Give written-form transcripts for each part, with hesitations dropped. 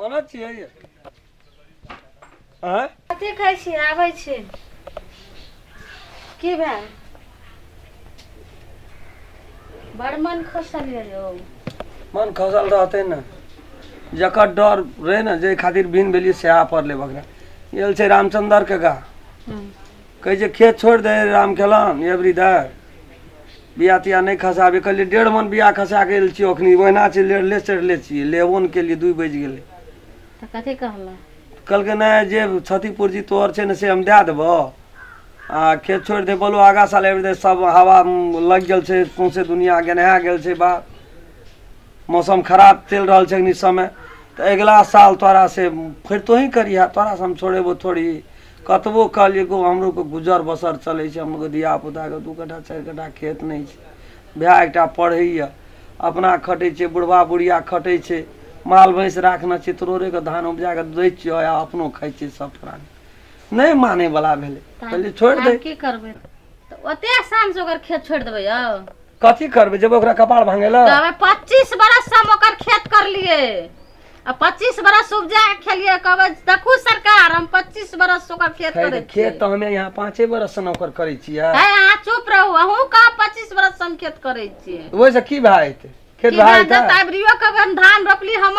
कोना छियै ये आँय? कथी खाइ छी आबै छी की भेल बड़ मन खसल यऽ यौ मन खसल रहतै ने जकर डर रहै ने जाहि खातिर भिन भेलियै सएह पड़लै बकरा गेल छै रामचन्द्रके गा कहै छै खेत छोड़ि दे राम खेलन एवरी दे बिया तिया नहि खसाबे कहलियै 1.5 मन बिया खसा के एल छियै अखनी ओहिना छै लेड़ले चढ़ले छियै लेबो नहि केलियै 2 बजि गेलै तऽ कथी कहलहुँ कहलकै नहि जे क्षति पूर्जी तोहर छै ने से हम दए देबौ आ खेत छोड़ि दे बोलो आगा साल आबि दे सब हवा लागि गेल छै सौंसे दुनिया गेनहा गेल छै बा मौसम खराब चलि रहल छै अखनी समय तऽ अगिला साल तोरा से फेर तोही करिहा तोरा से हम छोड़ेबो थोड़ी कतबो कहलियै गो हमरो के गुजर बसर चलै छै हमरो धिया पुताके 2 कट्ठा 4 कट्ठा खेत नहि छै भाय एकटा पढ़ैए अपना खटै छै बुढ़बा बुढ़िया खटै छै माल भैंस राखने छै तोरे के धान उपजा कऽ दै छियै आ अपनो खाइ छियै सब प्राणी नहि मानै वाला भेलै कहलियै छोड़ि दे की करबै तऽ ओते आसान से ओकर खेत छोड़ि देबै यौ कथी करबै जेबै ओकरा कपार भांगे लए कहबै 25 बरस हम ओकर खेत करलियै आ 25 बरस उपजा के खेलियै कहबै देखू सरकार हम 25 बरस ओकर खेत करै छियै खेत तऽ हमे यहाँ 5 बरस से नौकर करै छियै है अहाँ चुप रहू अहूँ कह 25 बरस से हम खेत करै छियै ओहिसँ की भए जेतै खेत की भए भेल जेतै जब अबरियो कहबै हम धान रोपली हम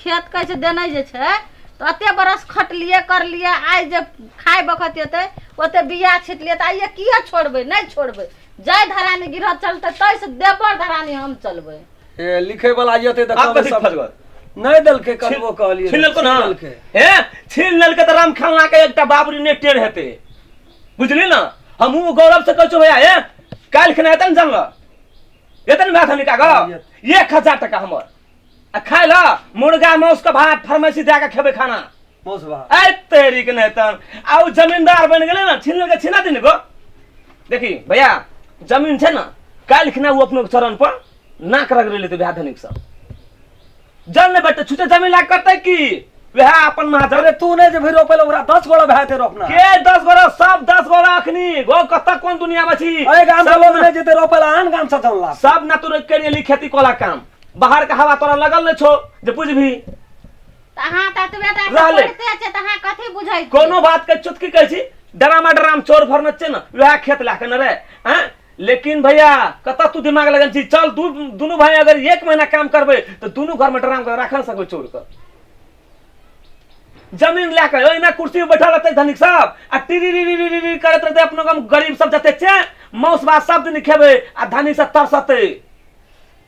खेत कहै छै देने जे छै तऽ ओते बरस खटलियै करलियै आइ जे खाय बखत एतै ओते बिया छिटलियै तऽ आइये किया छोड़बै नहि छोड़बै जाहि धरानी गिरह चलतै ताहिसँ देबर धरानी हम चलबै ए लिखे वाला जेतै तऽ आब कहबै कथी सब फसगल नहि देलकै कतबो कहलियै छीन लेलको ना छीन लेलकै। हे छीन लेलकै तऽ राम खेलना के एकटा बाबरी ने टेढ़ हेतै बुझली ना हमहूँ गौरव से कहै छियौ भैया हे काल्हि खना हेतै ने जानल हेतै ने भात हनिका गो 1000 टका हमर आ खाय ल मुर्गा मांस के भात फार्मेसी दए के खेबै खाना मौस भात ऐ तेरी के नहि तन आ उ जमींदार बनि गेलै ने छीन लेलकै छीना दिन गो देखी भैया जमीन छै ने काल्हि खिना ओ अपनो चरण पर नाक रगड़ि लेतै वएह धनिक सब जल नहि बेटे छुटे जमीन लाग करतै की वएह अपन महाजन अरे तू नहि जेबही रोपै लए ओकरा 10 गोड़ा भए जेतै रोपना के 10 गोरा सब 10 गोरा अखनी गो कतऽ कोन दुनिया में छी एहि गाम से लोग नहि जेतै रोपै लए आन गाम से जनला सब ना तू रोकि के खेती कोला काम बाहर के हवा तोरा लगल नहि छौ जे बुझबही तऽ अहाँ तऽ एतबे टा रहलै। पढ़िते छै तऽ अहाँ कथी बुझै छियै? कोनो बात के चुटकी कहै छी डरामा डराम चोर भरने छै ने वएह खेत लए के ने रे हैं लेकिन भैया कतऽ तू दिमाग लगन छी चल दुनू भाई अगर 1 महीना काम करबै तऽ दुनू घर में डराम के राखल सकबै चोर के जमीन लए के ओहिना कुर्सी पर बैठल रहतै धनिक सब आ टिरी री री री री करैत रहतै अपनो गाम गरीब सब जते छै मांस भात सब दिन खेबै आ धनिक सब तरसतै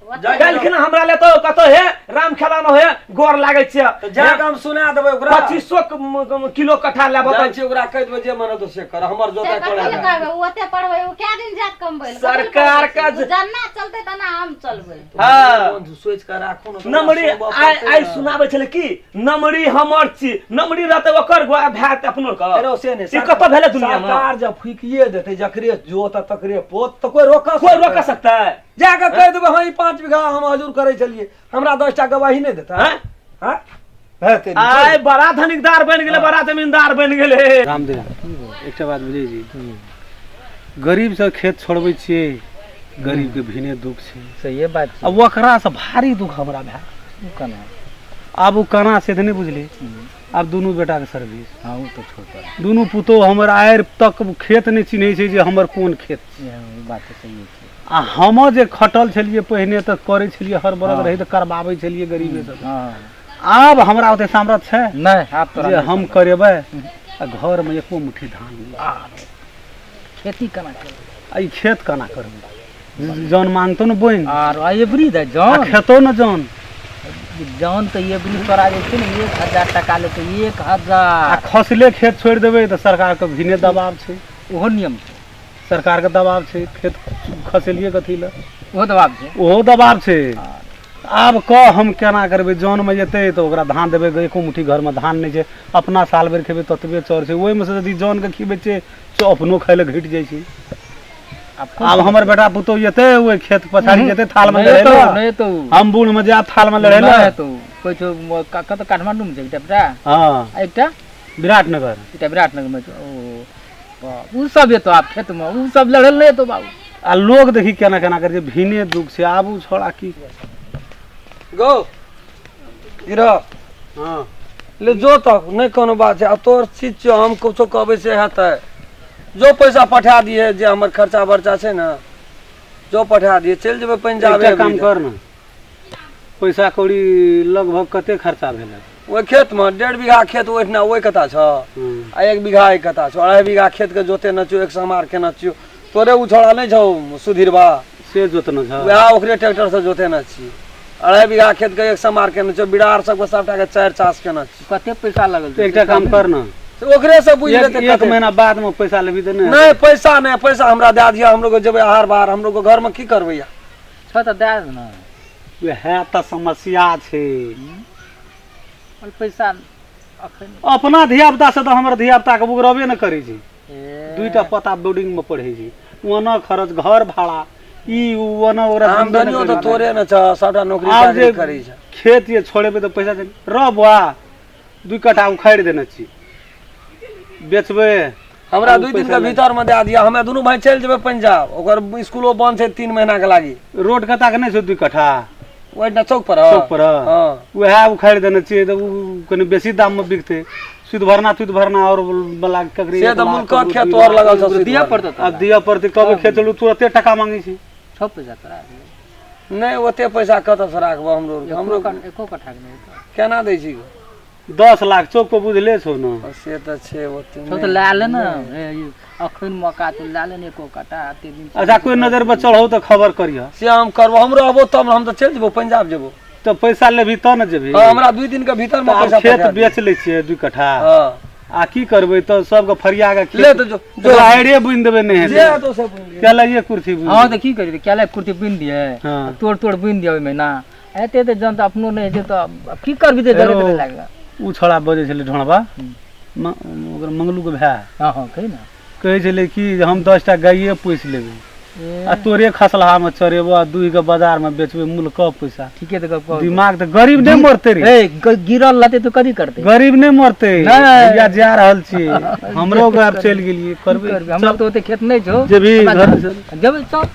काल्हिखिन हमरा ले तो कतौ हे राम खेला में हे गोर लागै छियै तऽ जा कऽ हम सुना देबै ओकरा 2500 किलो कट्ठा लेबो जाइ छी ओकरा कहि देबै जे मन हेतौ से कर हमर से जोता कथी कोड़ा लए कहबै ओ ओते पढ़बै ओ कए दिन जायत कमबै लए? कथी लए सरकार पढ़बै का छै? ओ जन्ना चलतै तना हम चलबै हाँ। सोचि कऽ राखू ने तऽ ओकरा नमरी सुनबऽ आइ पड़तै आइ ने। सुनाबै छलै की नमरी हमर छी नमरी रहतै ओकर गोआ भए जेतै अपनो के अरे से नहि ई कतऽ भेलै दुनिया में सरकार जब फूकिए देतै जकरे जोत आ तकरे पोत तऽ कोइ रोकऽ कोइ रोक सकतै जा कऽ कहि देबै हँ ई 5 बीघा हम हजूर करै छलियै हमरा 10टा गवाही नहि देतै हैं? हँ हेतै नहि, आइ बड़ा धनिकदार बनि गेलै बड़ा जमींदार बनि गेलै रामदेव एकटा बात बुझै छी गरीबसँ खेत छोड़बै छियै गरीबके भिने दुख छै सहिए बात आ ओकरासँ भारी दुख हमरा भए छै केना आब ओ केना से तऽ नहि बुझली आब दुनू बेटाके सर्विस हँ ओ तऽ छोड़ दुनू पुतोहु हमर आरि तक खेत नहि चिन्है छै जे हमर कोन खेत छै बात तऽ सहिए छै आ हम जे खटल छलियै पहिने तऽ करै छलियै हर बरद रहै तऽ करबाबै छलियै गरीबे सब हँ आब हमरा ओते सामर्थ्य छै नहि आब तोरा जे नहि हम करेबै आ घरमे एको मुट्ठी धान नहि। खेती केना करबै आ ई खेत केना करबै जन मांगतो ने बोनि आर आ एबरी दे आ जन खेतो ने जन जन तऽ एबरी तोरा जे छै ने 1000 टका लेतै एक आ हजार खसले खेत छोड़ि देबै तऽ सरकारके भिने दबाव छै ओहो नियम छै सरकारके दबाव छै खेत खसेलियै कथी लए ओहो दबाव छै ओहो दबाव छै आब कह हम केना करबै जनमे जेतै तऽ ओकरा धान देबै एको मुट्ठी घरमे धान नहि छै अपना साल भरि खेबै ततबे चाउर छै ओहिमे से यदि जनके खिबै छियै तऽ अपनो खाय लए घटि जाइ छै आब हमर बेटा पुतोहु जेतै ओहि खेत पछाड़ी जेतै थालमे नहि लड़ै एतौ लए नहि एतौ हम बूढ़मे जायब थालमे लड़ै नहि लए एतौ कहै छौ कतऽ काठमाण्डूमे छै एकटा बेटा हँ आ एकटा विराटनगर एकटा विराटनगरमे छै ओ बाप, उ सब एतौ आब खेतमे उ सब लड़ल नहि एतौ बाबू आ लोग देखी केना केना करै छै भिने दुख छै आबू छोड़ा की गो गिरह हँ ले जो तक नहि कोनो बात छै। आ तोहर चीज छियौ, हम कुछो कहबै से हेतै। जो पैसा पठा दिहे जे हमर खर्चा बर्चा छै ने, जो पठा दिहे, चलि जेबै पंजाब। एकटा काम कर ने, पैसा कौड़ी लगभग कते खर्चा भेलै ओहि खेतमे? 1.5 बीघा खेत ओहिठिना ओहि कता छौ आ 1 बीघा एहि कता छौ। 2.5 बीघा खेतके जोते न छियौ, एक समार केने छियौ। तोरे ओ छौड़ा नहि छौ सुधीरबा, से जोतना छौ? वएह ओकरे ट्रैक्टर से जोते न छी। 2.5 बीघा खेतके एक समार केने छियौ, बिरार सबके सबटाके 4 चास केने छी। कते पैसा लगल? तऽ एकटा काम कर ने, से ओकरे से बुझि लेतै। एक महीना बाद में पैसा लेबी तऽ नहि? नहि, पैसा नहि, पैसा हमरा दए दिअ, हमरो जेबै आहार बाहर, हमरो घरमे की करबै या छौ तऽ दए दे ने। वएह तऽ समस्या छै। पैसा अखन अपना धिया पुता से तऽ हमर धिया पुता के उगरबे ने करै छै। ए, 2टा पोता बोर्डिंग में पढ़ै छै, ओना खर्च, घर भाड़ा, ई उ, ओना ओकरा आमदनियो तऽ तोरे ने छ, सबटा नौकरी आब चाकरी जे करै छै। खेत जे छोड़ेबै तऽ पैसा रह बौआ, 2 कट्ठा उखाड़ि देने छी, बेचबै। हमरा 2 दिन के भीतर में दए दिअ, हमे दुनू भाई चलि जेबै पंजाब। ओकर स्कूलो बंद छै 3 महीना के लागी। रोड कता के नहि छौ 2 कट्ठा? ओहिठिना चौक पर? चौक पर। हँ, उएह उखाड़ि देने छियै तऽ ओ कनि बेसी दाम मे बिकतै। सुद भरना तुद भरना और बला ककरी से एक तऽ लाख, मुल्कक ककरो खेत 2 तोहर लाख। लगल छौ। दिअ पड़तौ आब दिअ पड़तै, कब खेत चलू, तुरते टका मांगै छै। छौ पैसा तोरा? नहि, ओते पैसा कतऽ से राखबो? हमरो हमरो एको कट्ठा के नहि हेतौ। केना दै छी? 10 लाख चौक पर बुझले छौ ने। से तऽ छै ओते छौ तऽ लए ले ने, अखन मौका छौ, लए ले ने एको कट्ठा, एते दिन। अच्छा, कोई नजर पर चढ़ौ तऽ खबर करिह। से हम करबो, हमरो अबो तब हम तऽ चलि जेबो पंजाब जेबो। तऽ पैसा लेबही तब ने जेबही? हँ, हमरा 2 दिन के भीतर में तऽ आब पैसा खेत पठा दिअ। बेच लै छियै 2 कट्ठा। हँ। आ की करबै तऽ सबके फरिया के ले तऽ जो जो राहड़े बुनि देबै, नहि जे हेतै हेतौ से बुनि लिअ। केला ये कुर्सी बुनि हँ तऽ की करी, केला कुर्ती बुनि दियै? हँ। तोड़ तोड़ बुनि दियै ओहि महीना। एते एते जन तऽ अपनो नहि हेतै तऽ आब की करबी, तऽ जरूरत नहि लागल। ओ छौड़ा बजै छलै ढोंढ़बा, ओकर मंगलू के भाय। हँ हँ, कही ने। कहै छलै कि जे हम 10 टा गाइए पोसि लेबै ए, आ तोरे खसलाहा मे चरेबो आ दुहि के बाजार मे बेचबै, मूल क पैसा। ठीके तऽ गप कहू। दिमाग तऽ गरीब नहि मरतै रे। ए, गिरल रहतै तऽ कथी करतै? गरीब नहि मरतै। नहि। भैया जा रहल छियै, हमरो आब चलि गेलियै की करबै। करबै, हमरा तऽ ओते खेत नहि छौ। जेबही हमरा घर? जेबै चल।